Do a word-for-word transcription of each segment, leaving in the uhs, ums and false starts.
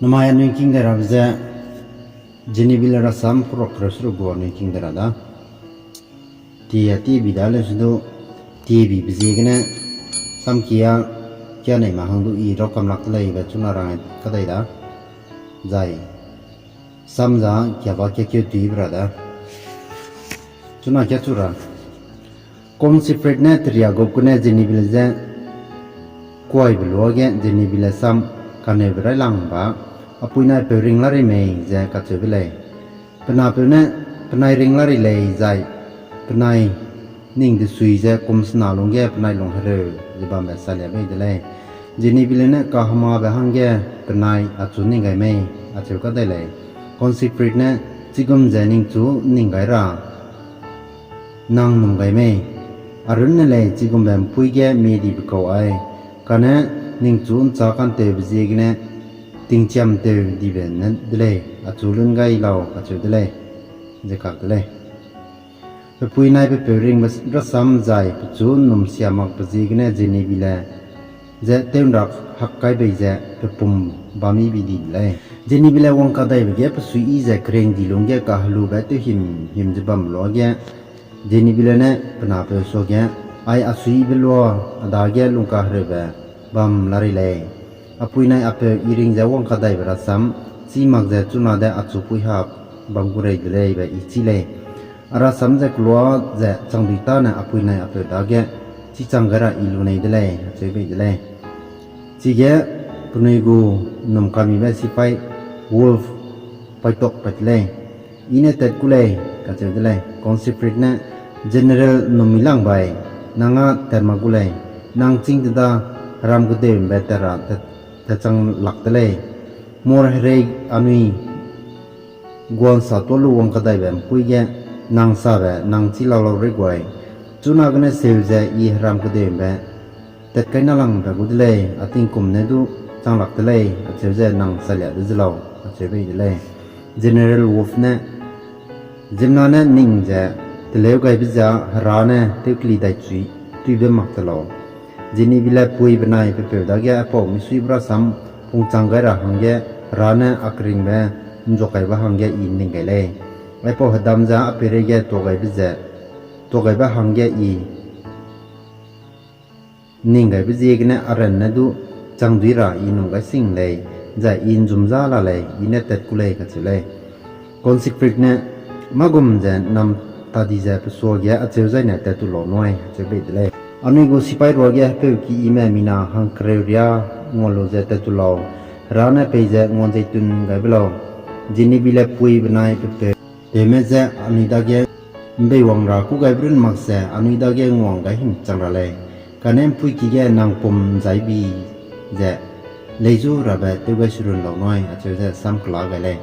Namai anui king de rabe ze, Jenebile rasam perok kereu seruk gu anui king de ra da. Tie, tie bi da leu se du, tie bibe ziegene, sam kia, kia neime hang du i rau kam lak de lei be chuna rang kadai da. Zai, sam za kia ba kia keu tuibe ra da. Chuna kia chu ra. Consecrate ne teria gap gune Jenebile je kuaibe luage Jenebile sam kaneube railangba, a puinai peu ring la rei mei ze kacheube lei. Pe napeu ne, penai ring la rei lei zai, penai ning desui ze kum sena lungge penai lung hereu ze bambe salia bei de lei. Jenebile ne kahemabe hangge penai achu ning gai mei, acheu kadai lei. Consecrate ne, chigum ze ningchu ning gai ra nang num gai mei. Arunne lei chigumbe ’mpuî ge mie dibe kau ai, kane ningchu ’nchâ kantewbe ziegene tingchiamtew dibe ne de lei, achu lun gai lau, acheu de lei, ze kak de lei. Pe puinai pe peu ringbe rasam zai pechu ’nnum sia makbe ziegene Jenebile je tew ’nrak hak kai bei ze pe pum bam yibi di de lei. Jenebile wangkadaibe ge pe suiyi ze kering di lungge kahelube tewhim him ze bam luage, Jenebile ne pe napeu suage, ai a suiyibe lua, a dage lungkahereube bam la rei lei. A puinai a peu i ring ze wangkadaibe rasam chî mak ze chuna de achu puîhap bam gu rei de lei be i chî lei. A rasam ze kelua ze changdui tâne a puinai a peu dage chî chang gai ra i lu nei de lei, acheu bei de lei. Chige penui gu ’nnum kamibe sipai Wolf paitok pat lei. I ne tat ku lei, kacheu de lei. Consecrate ne, General ’nnum mi lang bai, nang â tat mak gu lei, nang chîng de da heram kedeu ’mbe tat ra tat, tatchang lak de lei. Mor herei anui guansa tuâ lu wangkadaibe ’mpuî ge nang sabe nang chî lau lau rei guai. Chunagene seu ze i heram kedeu ’mbe tat kai na langbe gu de lei, a tingkum ne du chang lak de lei, acheu ze nang salia de ze lau, acheu bei de lei. General Wolf ne, ziemmena ne ning ze teleu gaibe ze Hera ne tewkeli dai chui tuibe mak te lau. Jenebile pui benai pe peu dage aipau misuibe rasam pungchang gai ra hangge Hera ne a keringbe ’nzuak gaibe hangge i ’nning gai lei. Aipau hedam ze a peireige tuâ gaibe ze, tuâ gaibe hangge i ’nning gaibe ziegene a ran ne du changdui ra i ’nnum gai sing lei, zai i ’nzum za la lei, i ne tat ku lei, kacheu lei. Consecrate ne, mâ gum ze ’nnam ta di ze pe suage acheu zaine tat tu lau nui, acheu bei de lei. Anui gu sipai ruage hepeu ki ime mina hangkereu riâ nguan lu ze tat tu lau, Hera ne peize nguan zeitun gaibe lau. Jenebile pui benai pe peu tewme je anui dage ’mbeiwang ra kû gaibe run mak ze anui dage nguang gai hing chang ra lei. Kane ’mpuîki ge nang pum ’nzai bi ze lei zu rabe tew gai serun lau nui, acheu ze sam kela gai lei.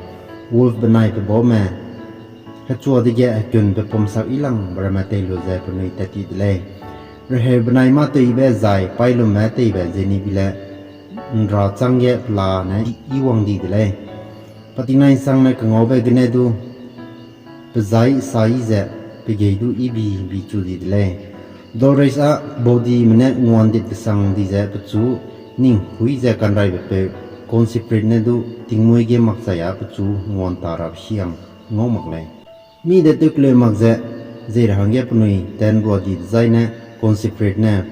Wolf benai pe baume hechua dege hekun pe pum sak yilangbe ramme tei lu ze penui tat ti de lei. Reheu benai mâ teibe zai paîlumme teibe Jenebile ’nra chângge pelane i wang di de lei. Pa tingnai ’nsangne kengaube gene du, pe zai sa yi ze, pe gei du yibi bi chu di de lei. Dolores â baudime ne nguandit kesang di ze pechu ning hui ze kanraibe peu, Consecrate ne du tingmuî ge makchai â pechu nguan ta rabe hiang ngau mak lei. Mi de tewkeleu mak ze, zei ra hangge penui ten rua di dezaine Consecrate ne,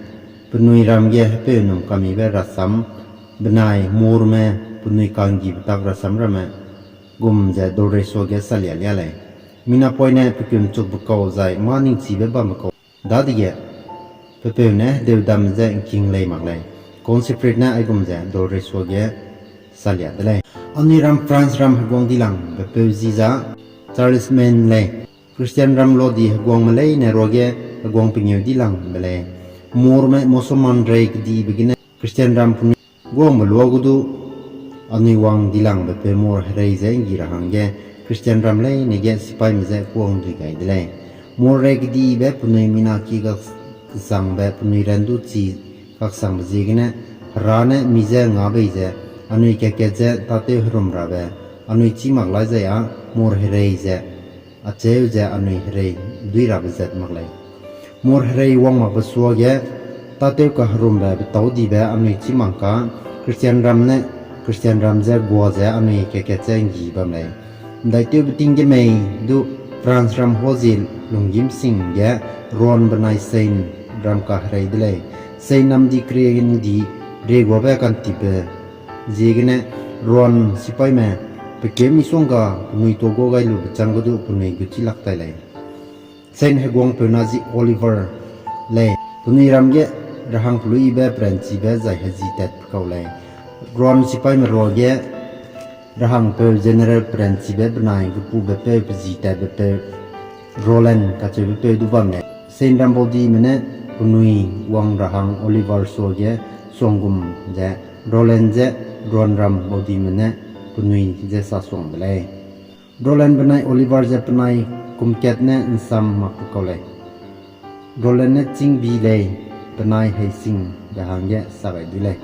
penui ram ge hepeu ’nnum kamibe rasam benai morme penui ka'nggibe tak rasam ramme gum ze Dolores suage salia lia lei. Minapoine pe kunchukbe kau zai mâ ningchibe bambe kau dadege, pe peu ne hedeu dam ze ’ngking lei mak lei. Consecrate ne aigum ze Dolores suage salia de lei. Anui ram France ram heguang dilangbe peu ji za Charlemagne lei. Christian ram lua di heguangme leine ruage heguang pengeu dilangbe lei. Morme Musulman rei kedibe gene Christian ram penui guangbe lua gu du anui wang dilangbe peu mor herei ze ’nggi ra hangge Christian ram leine ge sipaime je kuang dui gai de lei. Mor rei kedibe penui mina ki gak kesangbe penui ran du chi kaksangbe ziegene, Hera ne mi je nga bei ze, anui kat-kat ze tâtew herum rabe, anui chî mak lai zai â mor herei ze, acheu ze anui herei dui rabe zat mak lei. Mor herei wang makbe suage, tâtew kaherumbe betâu dibe anui chî mak ka, Christian ram ne Christian ram je gua ze anui kat-kat ze nggi bam lei. ’Ndaitew beting ge mei du France ram hua zi lunggîm sing ge Rouen benai Seine ram kaherei de lei. Seine namdi kering di rieguabe kantipbe ziegene Rouen sipaîme pe keu misongga penui tuâ gua gai lube châng ge du penui guchi lak tai lei. Seine heguangpeu na zi Oliver lei. Penui ram ge rehang peluibe peranchibe zai heji tatbe kau lei. Rouen sipaîme ruage rehangpeu general peranchibe benai gepube peu pe ji tatbe peu Roland kacheube peu du bam lei. Seine ram baudime ne penui wang rehang Oliver suage suanggum ze, Roland je Rouen ram baudime ne penui je sasuang de lei. Roland benai Oliver ze penai kum kat ne ’nsam makbe kau lei. Roland ne chîng bi lei, penai heisingbe hangge sa gai di lei.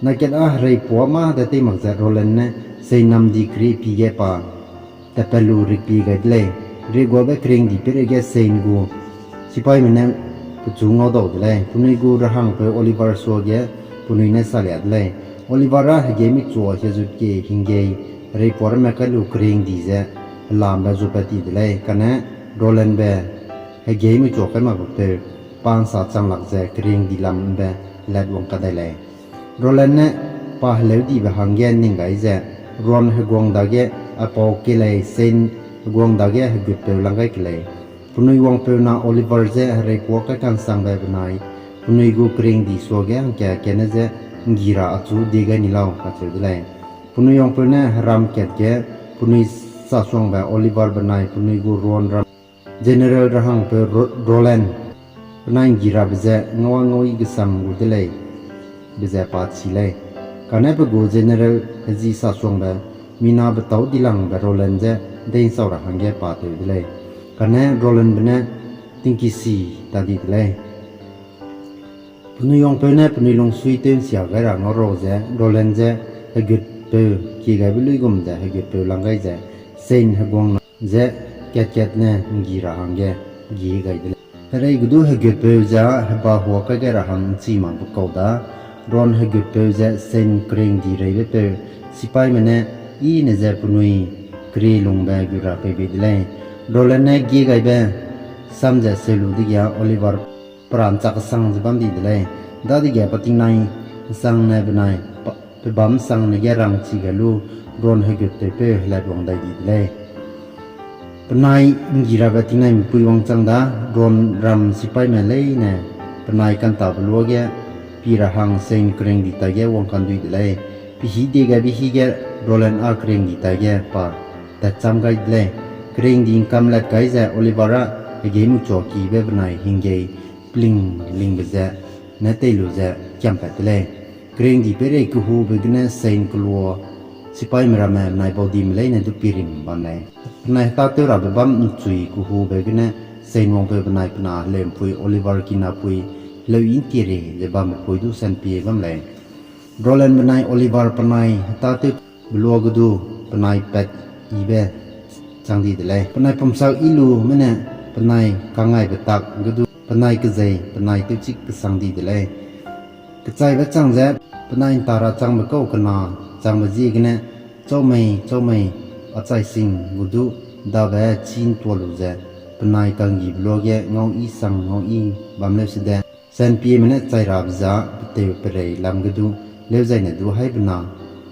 Nakat â hereipua mâ de tei mak ze Roland ne Seine namdi kering pi ge pa tatpat lu rikpie gai de lei. Rieguabe kering di peireige Seine gu sipaîme ne pechu ngaudau de lei. Penui gu rehangpeu Oliver suage penui ne salia de lei. Oliver â hegei michua hiazutkie hinggei hereipua ramme kai lu kering di ze helambe zupat ti de lei. Kane Rolandbe hegei michua kai makbe peu pa ’nsa chang lak ze kering di lam ’mbe helatwang kadai lei. Roland ne pa heleudibe hangge ning gai ze, Rouen heguang dage aipau kelei Seine heguang dage hegutpeu lang gai kelei. Penui wangpeu na Oliver je hereipua kai ka'nsangbe benai penui gu kering di suage hangka kene je ’nggi ra achu die gai ni lau kacheu de lei. Penui wangpeu ne heram kat ge penui sasuangbe Oliver benai penui gu Rouen ram general rehangpeu Ro-, Roland penai ’nggi rabe ze ngau â ngau i gesang gu de lei be ze pa chi lei. Kane pe gu general heji sasuangbe mina betâu dilangbe Roland je dei'nsau ra hangge pa tew de lei. Kane Rolandbe ne tingkisi ta di de lei. Penui wangpeu ne penui lungsui tew'nsia gai ra ngau rau ze Roland je hegutpeu kie gaibe luigum ze hegutpeu lang gai ze Seine heguang na ze kat-kat ne ’nggi ra hangge gie gai de lei. Herei ge du hegutpeu ze heba hua kai gai ra hang ’nchi makbe kau da, Rouen hegutpeu ze Seine kering di reibepeu sipaîme ne i ne ze penui kerielungbe gu ra pei bei de lei. Roland ne gie gaibe sam ze seu lu dege Oliver peran chak kesang ze bam di de lei. Dadege pa tingnai ’nsangne benai pa, pe bâm ’nsangne ge rangchi gai lu Rouen hegutpeu peu helatwang dai di de lei. Penai ’nggi rabe tingnai mipui wangchang da, Rouen ram sipaîme leine penai kantabe luage pi ra hang Seine kering di taige wangkandui de lei. Pehî die gaibe hî ge Roland â kering di taige pa tatchâm gai de lei. Kering di ’ngkam lat gai ze Oliver â hegei muchuakibe benai hinggei pelingbe ze ne tei lu ze kiampat de lei. Kering di peirei kehube gene Seine kelua sipaîme ramme benai baudime leine du pirim bam lei. Penai hetâtew rabe bâm ’nchui kehube gene Seine wangpeu benai pe na heleu'mpui Oliver kinapui heleu i ’ntie rei ze bambe pui du sanpie bam lei. Roland benai Oliver penai hetâtew beluage du penai pat yibe chang di de lei. Penai pumsak yi lu mene penai kangaibe tak ge du penai kezei penai tewchîk kesang di de lei. Kechaibe chang ze penai ’nta ra changbe kau kena changbe ziegene, chau mei, chau mei, achai sing gu du dabe chî ’ntua lu ze, penai kanggibe luage ngau yi sang ngau yi bam leu sede, sanpieme ne chai rabe za peteu perei lam ge du leuzaine du haibena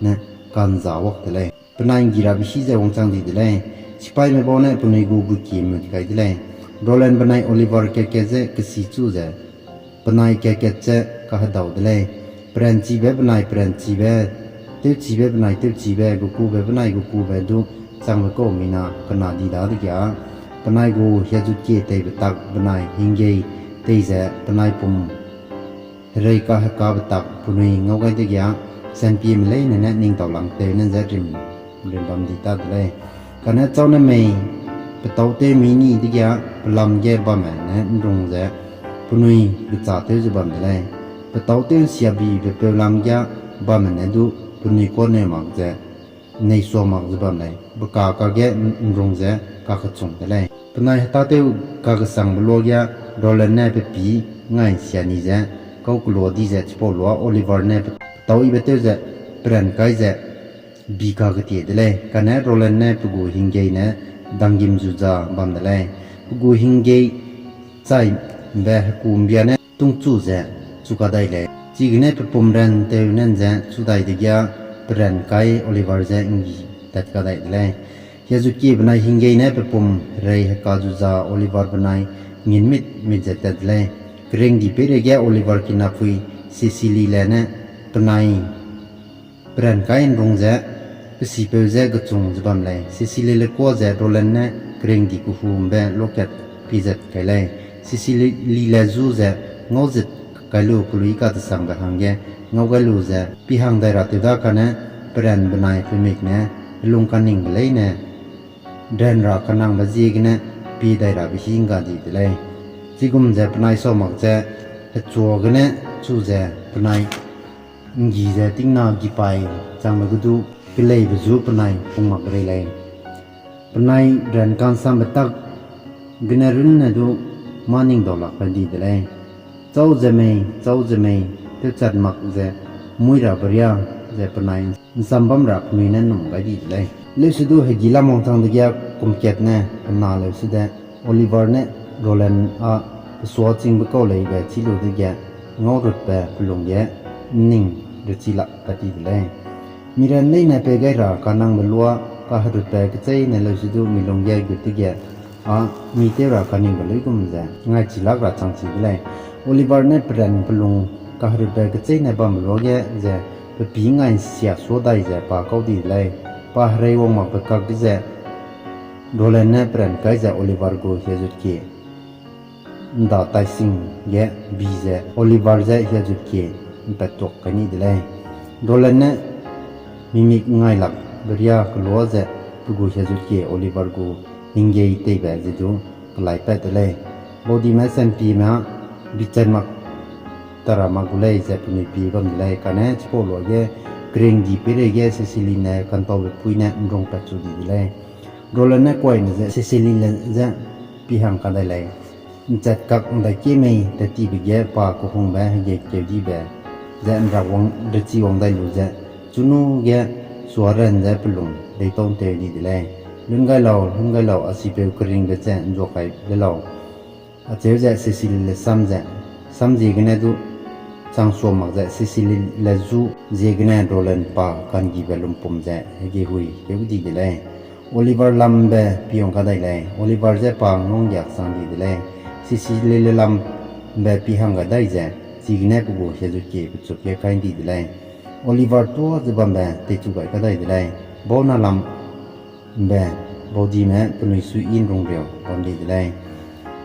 ne kanza wak de lei. Penai ’nggi rabe hî ze wangchang di de lei. Sipaîme bau ne penui gu buikie mut kai de lei. Roland benai Oliver kat-kat ze kesichu ze penai kat-kat ze kahedau de lei. Peranchibe benai peranchibe, tewchibe benai tewchibe, gukube benai gukube du changbe kau mina kena di dadege, penai gu hiazutkie teibe tak benai hinggei tei ze penai pum herei kahekabe tak penui ngau gai dege, sanpieme leine ne ning tau lang tew ne ze rim, rim bam di ta de lei. Kane chau ne mei petâu tew mi ni dege, pelam ge bamme ne ’nrung ze penui gecha tew ze bam de lei. Petâu tew ’nsiabibe peu lam ge bamme ne du penui kuâ neu mak ze, nei sua mak ze bam lei. Beka kage ’nrung ze kakechung de lei. Penai hetâtew kakesangbe luage Roland ne pe pî ngai ’nsia ni ze kau kelua di ze chipau lua Oliver ne pe, petâu yibe tew ze peran kai ze bi kagetie de lei. Kane Roland ne pe gu hinggei ne danggim zu za bam de lei. Pe gu hinggei chai ’mbe heku ’mbia ne tungchu ze chu kadai lei. Chigene pe pum ran tew nen ze chu dai dege peran kai Oliver je ’nggi tat kadai de lei. Hiazutkie benai hinggei ne pe pum herei heka zu za Oliver benai ngin mit mit ze tat de lei. Keringdi peireige Oliver kinapui Cecily le ne penai peran kai ’nrung ze, pe sipeu je gechung ze bam lei. Cecily le kuâ ze Roland ne keringdi kehu ’mbe luakat pie zat kai lei. Cecily le zu ze, ngauzet kai lu kelui kadesangbe hangge ngau gai lu ze, pi hang dai ra tew da kane peran benai pe mik ne helung kaningbe leine ran ra kanangbe ziegene pie dai rabe hî ’ngga di de lei. Chigum ze penai sau mak ze, hechua gene chu ze penai ’nggi ze tingna gipai changbe ge du keleibe zu penai pung mak rei lei. Penai ran ka'nsambe tak gene runne du mâ ning dau lak pat di de lei. Châu ze mei, châu ze mei, tewchat mak ze muî rabe riâ ze penai ’nsam bam ra penui ne ’nnum gai di de lei. Leuse du hegi lam wangchang dege kum kat ne pe na leuse de Oliver ne Roland â pe suâ chîngbe kau leibe chî lu dege ngaurutbe pe lung ge ’nning rechi lak pat di de lei. Mi ran leine pei gai ra kanangbe luâ kaherutbe kecheîne leuse du mi lung ge gut dege â mi tew ra kaningbe luigum ze ngaichi lak ra chang chi de lei. Oliver ne peran pe lung kaherutbe kecheîne bambe luage ze pe pî ngai ’nsia suâ dai ze pa kau di de lei. Pa herei wang makbe kak de ze Roland ne peran kai ze Oliver gu hiazutkie ’nda taising ge bi ze Oliver je hiazutkie ’mpattuak kai ni de lei. Roland ne mimik ngailakbe riâ keloa ze pe gu hiazutkie Oliver gu hinggei teibe ze du kelai pat de lei. Baudime sampime â bichat mak tara mak gu lei ze penui pie bam de lei. Kane chipau luage keringdi peireige Cecily ne kantaube pui ne ’nrung patchu di de lei. Roland ne kuaine ze Cecily le je pi hang kadai lei. ’Nchat kak ’ndaikie mei tat tibe ge pa kehungbe hegei keu dibe ze ’nrak wang rechi wang dai lu ze, chunu ge suâ ran ze pe lung deitau ’ntew di de lei. Lun gai lau, lun gai lau, a sipeu keringbe ze ’nzuak kai le lau, acheu ze Cecily le sam ze, samziegene du chang sua mak ze Cecily le zu ziegene Roland pa ka'nggibe lumpum ze hegeihui keu di de lei. Oliver lam ’mbe pi wang kadai lei. Oliver je pa ngau ’nggiak chang di de lei. Cecily le lam ’mbe pi hang gai dai ze, chigene pe gu hiazutkie pechup ge kai ’ndi de lei. Oliver tuâ ze bambe teichu gai kadai de lei. Bau na lam ’mbe baudime penui suiyi ’nrung riau bam di de lei.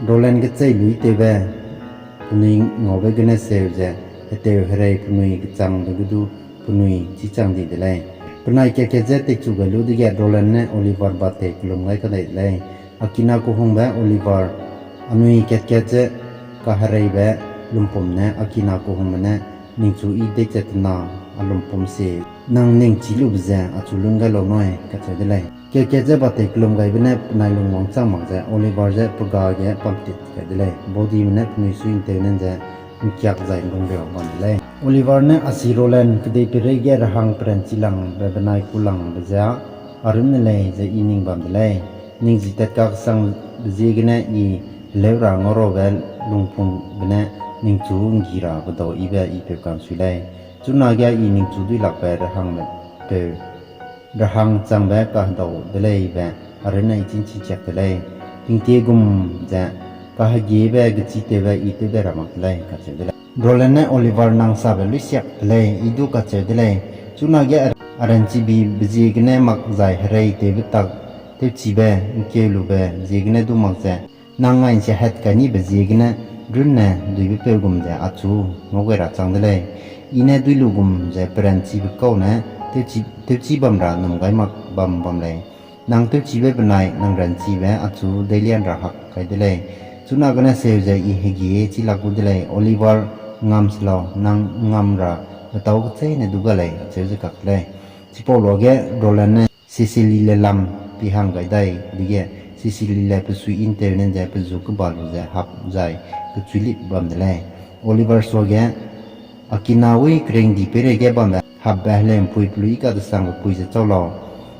Roland gecheiluîtewbe penui ngaube gene seu ze, heteu herei penui gechangbe ge du penui chîchang di de lei. Penai kat-kat je teichu gai lu dege Roland ne Oliver batei kelum gai kadai de lei. A kina kehungbe Oliver, anui kat-kat je kahereibe lumpum ne a kina kehungbe ne ningchu yi deiche tena a lumpum sie nang ning chî lube ze achu lun gai lau nui, kacheu de lei. Kat-kat je batei kelum gaibe ne penai lungwang chang mak ze Oliver je pe ga ge pamtit kai de lei. Baudime ne penui sui'ntew nen ze ’ngkiak zai ’nrung riau bam de lei. Oliver ne, a si Roland, kedei peireige rehang peranchi langbe benai kulangbe ze â a runne lei ze I ning bam de lei. Ning ji tatkak sangbe ziegene I heleu ra ngauraube lungpungbe ne ningchu ’nggi ra bedau yibe I peu ka'nsui lei. Chunage I ningchu duilakbe rehangbe peu rehang changbe kahedau de lei be a runne I chîngchichiak de lei. Tingtie gum ze kahegiebe gechîtewbe I tew dai ra mak de lei, kacheu de lei. Roland ne, Oliver, nang sabe luisiak de lei, I du kacheu de lei. Chunage a ranchibibe ziegene mak zai hereitewbe tak tewchibe ’ngkeu lube ziegene du mak ze nang ngai ’nsia hat kai nibe ziegene runne duibepeu gum ze achu ngau gai ra chang de lei. I ne dui lu gum ze peranchibe kau ne tewchi, tewchi bam ra ’nnum gai mak bam bam lei. Nang tewchibe benai nang ranchibe achu deilian ra hak kai de lei. Chunagene seu ze I hegie chî lak gu de lei. Oliver, ’ngngam se lau, nang ’nngam ra metâu kecheîne du ga lei, acheu ze kak de lei. Chipau luage Roland ne Cecily le lam pi hang gai dai dege, Cecily le pe sui'ntew nen ze pe zu keba lu ze hap zai kechuilip bam de lei. Oliver suage Akina wui keringdi peireige bambe hapbe heleu'mpui pelui kadesangbe pui ze chau lau,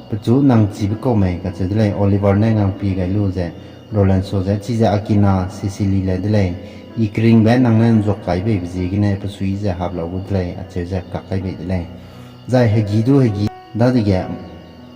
pechu nang chibe kau mei kacheu de lei. Oliver ne ngangpie gai lu ze Roland sua ze, chize Akina Cecilyle de lei, I keringbe nang ne ’nzuak kai beibe ziegene pe suiyi ze hap lau gu de lei, acheu ze kak kai bei de lei. Zai hegî du hegî dadege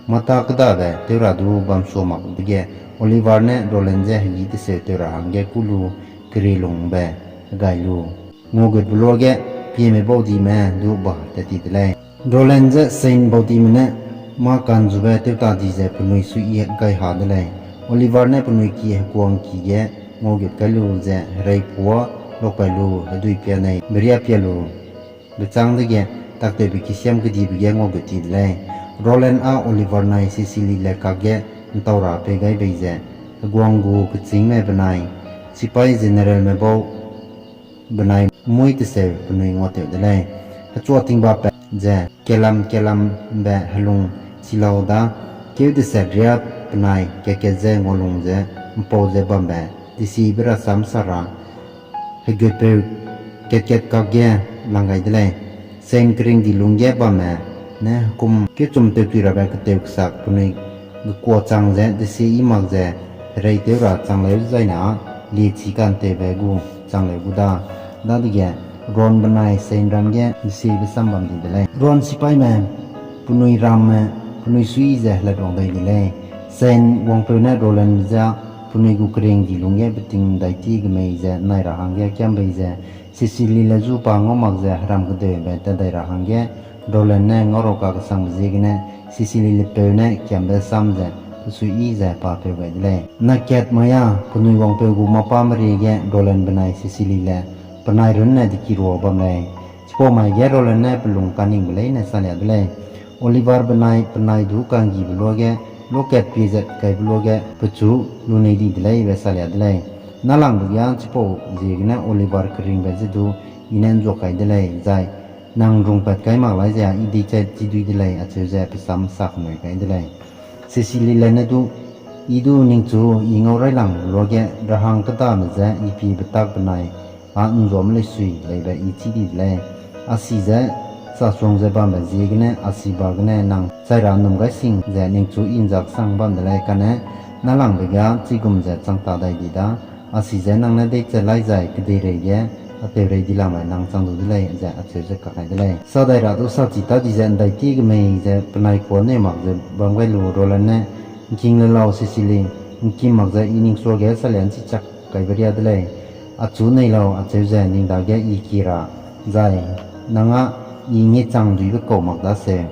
mâ tâ kêdabe tew ra du bam sua mak dege, Oliver ne Roland je hegî teseu tew ra hangge kû lu kerielungbe hegai lu, nguagutbe luage pieme baudime du ba tat ti de lei. Roland je Seine baudime ne mâ ka'nzube tewta di ze penui suiyi gai ha de lei. Oliver ne penui ki heguangki ge nguagut kai lu ze herei puâ lokpai lu hedui pianei beriâ pia lu bechâng dege taktewbe kisiam kedibe ge nguagut ti de lei. Roland â Oliver nai Cecilyle kakge ’ntau ra pei gai bei ze, heguang gu kechîngme benai sipai generalme bau benai mui teseu penui nguateu de lei. Hechua tingbapat ze kelam kelambe helung chi lau da, kêu deset riâ penai kat-kat ze ngualung ze ’mpau ze bambe desibe rasam sa ra hegutpeu kat-kat kakge lang gai de lei. Seine keringdi lungge bamme ne hekum kechum tewtui rabe ketew kesak penui gekuâ chang ze desie yi mak ze herei tew ra chang leu zaine â liechi ka'ntewbe gu chang leu gu da. Dadege Rhone benai Seine ram ge desiebe sam bam di de lei. Rhone sipaime penui ramme penui suiyi ze helatwang dai de lei. Seine wangpeu ne Rolandbe je penui gu keringdi lungge beting dai ti gemei ze nai ra hangge kiam bei ze, Cecilyle zu pa ngau mak ze heram kedeube tat dai ra hangge Roland ne ngau ra kakesangbe ziegene Cecilyle peu ne kiambe sam ze pe suiyi ze pa peu gai de lei. Nakat mai â penui wangpeu gu mâ pa merie ge Roland benai Cecilyle penai runne dekirua bam lei. Chipau mai ge Roland ne pe lung kaningbe leine salia de lei. Oliver benai penai du ka'nggibe luage luakat pie zat kaibe luage pechu lunei di de lei be salia de lei. Nâlangbe ge chipau ziegene Oliver keringbe je du I ne ’nzuak kai de lei, zai nang rungpat kai mak lai ze â I deichat chi dui de lei, acheu ze pe sam sa kemui kai de lei. Cecilyle ne du, I du ningchu I ngau railangbe luage rahang kêdame je I pie betak benai â ’nzuame leisui leibe I chî di de lei. Asi ze sasuang ze bambe ziegene asi ba gene nang chai ra ’nnum gai sing ze ningchu I ’nzaksang bam de lei, kane nâlangbe ge chigum ze chang ta dai di da, asi ze nang ne deichat lai zai kedeirei ge a teurei dilangbe nang chang du de lei, ze acheu ze kak kai de lei. Sa dai ra du sa chi ta di ze ’ndai ti gemei ze penai kuâ neu mak ze bam gai lu Roland ne, ’Ngking le lau Cecily, ’ngkim mak ze I ning suage salia ’nchi chak kaibe riâ de lei. Achu nei lau, acheu ze ning dage I kie ra zai nang â I ngechang duibe kau mak daseu.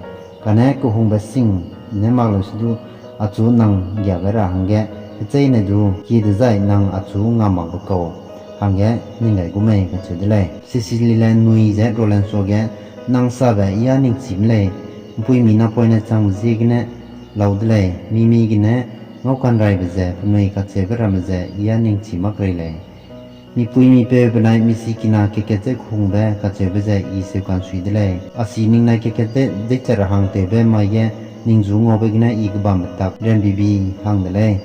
Kane kehungbe sing ne mak leu se du, achu nang ’nggia gai ra hangge, kecheîne du kie dezai nang achu ngam makbe kau hangge ning gai gu mei, kacheu de lei. Cecilyle nui ze Roland suage, Nang sabe I â ningchime lei, ’mpuimi napoine changbe ziegene lau de lei, mi-mi gene ngaukanraibe ze penui kacheube ramme ze I â ningchi mak rei lei. Mipuimi peu benai misikina kat-kat ze kehungbe kacheube ze I seukansui de lei. Asi ningnai kat-kat ze deichat ra hang tewbe mai ge ning ju ngaube gene I kebambe tak riambibi hang de lei.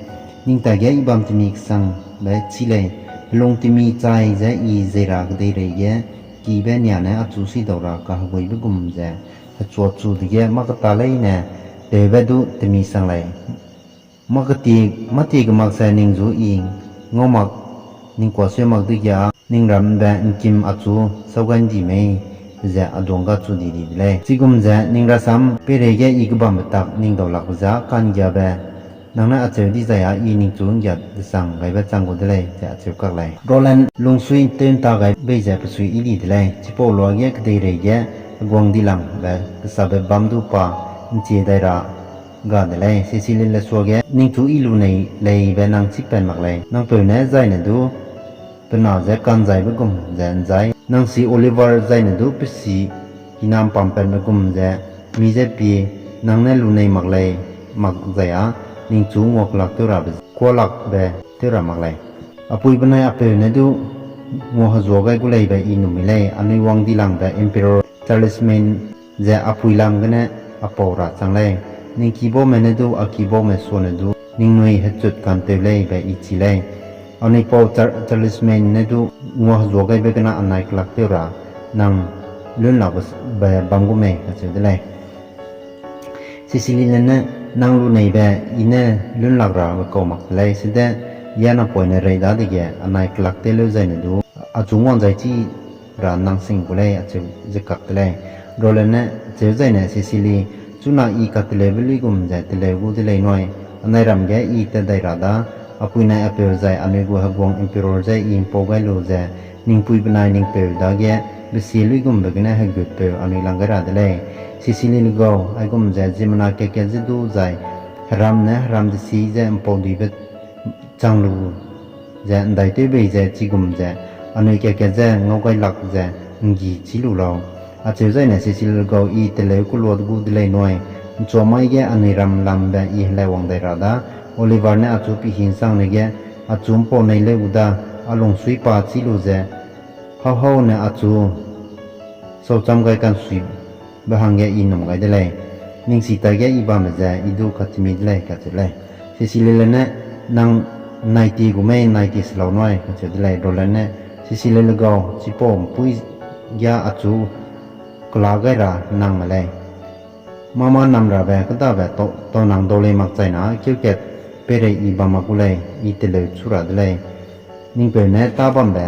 Ning taige I bam temi kesangbe chî lei, helung temi chai ze I zei ra kedeirei ge kibe nia ne achu sidau ra kaheguibe gum ze hechua chu dege mâ keta leine tewbe du temi sang lei. Mâ ketie, mâtie gemak ze ning ju I ngau mak, ning kuaseu mak dege â ning ram ’mbe ’ngkim achu sau gai ’ndi mei, ze a duang ga chu di di de lei. Chigum ze ning rasam peireige I kebambe tak ning daulakbe ze ka'nggiabe nang ne acheu dizai â I ningchu ’nggia desang gaibe chang gu de lei, ze acheu kak lei. Roland lungsui tew ’nta gai bei ze pesui yi di de lei. Chipau luage kedeirei ge heguang dilangbe kesabe bâm du pa ’nchie dai ra ga de lei. Cecilyle suage, Ningchu I lunei leibe nang chî pat mak lei. Nang peu ne zaine du pe na je ka'nzaibe gum ze ’nzai, nang si Oliver zaine du pe si hinam pampatme gum ze mi je pie nang ne lunei mak lei, mak zai â ningchu nguakelak tew rabe kuâlakbe tew ra mak lei. Apui benai apeu ne du nguahezua gai gu leibe I ’nnum mi lei. Anui wang dilangbe Emperor Charlemagne ze apui lam gene a pau ra chang lei. Ning kibaume ne du a kibaume suane du ningnui hechut ka'ntew lei be I chi lei. Anui pau Char-, Charlemagne ne du nguahezua gaibe gene anai kelak tew ra nang lunlak be bam gu mei kacheu de lei. Cecilyle ne, nang luneibe I ne lunlak rabe kau mak de lei, sede ya napoine rei dadege anai kelak tew leu zaine du, achu nguanzai chi ra nang sing gu lei, acheu ze kak de lei. Roland ne cheu zaine Cecily, chuna I kateleube luigum ze teleu gu de lei nui, anai ram ge I tat dai ra da, apuinai apeu zai anui gu heguang emperor je I ’mpau gai lu ze, ningpui benai ningpeu dage besie luigumbe gene hegutpeu anui lang gai ra de lei. Cecilyle gau, aigum ze ziemmena kat-kat je du zai heram ne heram desî ze ’mpauduibe chang lu ze ’ndaitew bei ze chigum ze anui kat-kat je ngaugailak ze ’nggi chî lu lau. Acheu zaine Cecilyle gau, I teleu kelua gu de lei nui, ’nchuamai ge anui ram lambe I helai wang dai ra da, Oliver ne achu pihi ’nsangne ge achu ’mpau nei leu gu da, a lungsui pa chî lu ze hau-hau ne achu saucham gai ka'nsuibe hangge I ’nnum gai de lei. Ning si taige I bambe ze I du katemi de lei, kacheu lei. Cecilyle ne, nang nai tie gu mei, nai tie se lau nui, kacheu de lei. Roland ne, Cecilyle gau, chipau ’mpuî ge achu kela gai ra nang me lei. Mâ-mâ nam rabe kêdabe tau, tau nang dau lei makchaina, keu kat peirei I bam mak gu lei, I teleu chu ra de lei. Ningpeu ne tâ bambe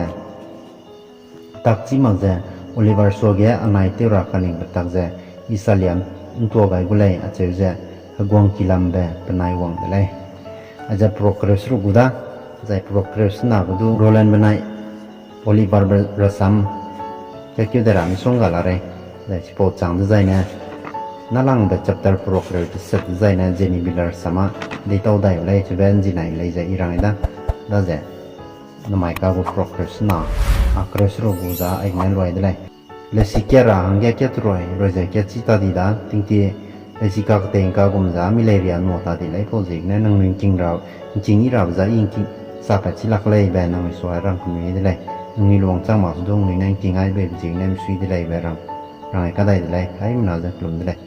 tak chî mak ze, Oliver suage anai tew ra kaningbe tak ze, I salia ’ntua gai gu lei, acheu ze, heguang kilambe penai wang de lei. Aize progress ru gu da, zai progress na ge du Roland benai Oliver be rasam kakeu de ra misongga la rei. Zai chipau chang dezaine, nâlangbe chapter progress teset dezaine Genevieve rasam â deitau dai u lei, chibe ’nzinai lei ze I rang i da. Daze, namai ka gu progress na, a progress ru gu za aigene luai de lei. Leisi kat ra hangge kat ruai, ruai ze kat chî ta di da, tingtie leisi kaktei ’ngka gum za mi lei ria nua ta di lei pau ziegene nangnui ’ngking ra, ’ngking yi rabe za I ’ngking sa pat chi lak lei be nangnui suai rang kenui de lei. Nangnui luang chang mak se du nangnui ne ’ngking ai beibe ziegene misui de lei be rang, rang ai kadai de lei, haimena ze kelum de lei.